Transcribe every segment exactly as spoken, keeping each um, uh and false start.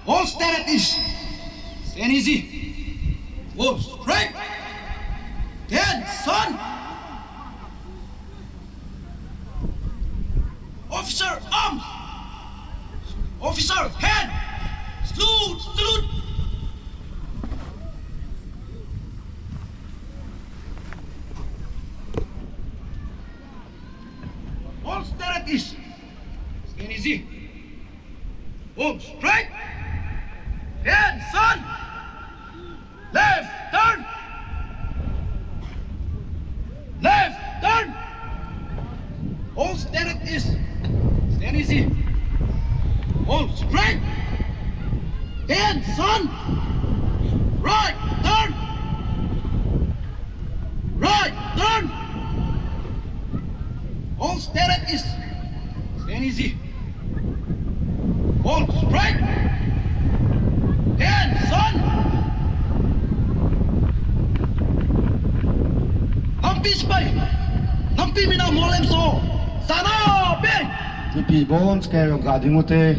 All stand at ease. Stand easy. Go straight. Attention. Officer arms. Officer hand. Salute, salute. All stand at ease. Stand easy. Move straight. Attention. Left turn. Left turn. All stand at ease. Stand easy. Move straight. Attention. Right turn. Right turn. All stand at ease. Stand easy. Hold straight. Attention. Lampi spy. Lampi mina molem so. Sana pe. Ipi bon skai ga ding ute.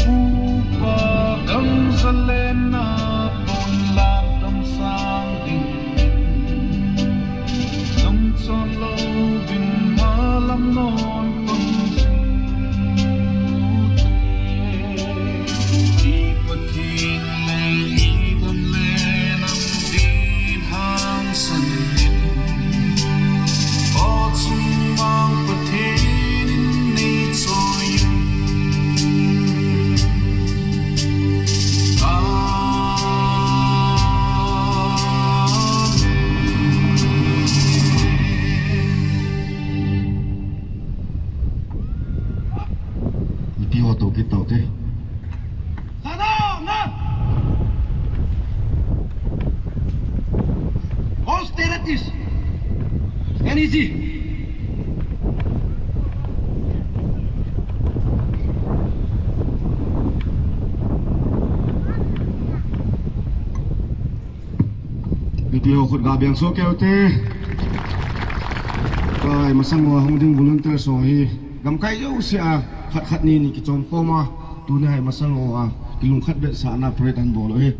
Upa gamza lena pon lam tam sang ding in, lam chon lo bin malam non pang sing ute. I Pathen le i gam le nam din hang san in, o chung mang Pathen in nei choi in. Amen. Iti ho to kit tau te. Sana, na. All stand at ease. Stand easy. Ipi ho khut ga beng so keu te. Kai masang ho hung ding volunteer so hi. Gamkai jouse a khat khat ni ni kichom khom a. Tuni hai masang ho a kilungkhat betsahna parade an bol u hi.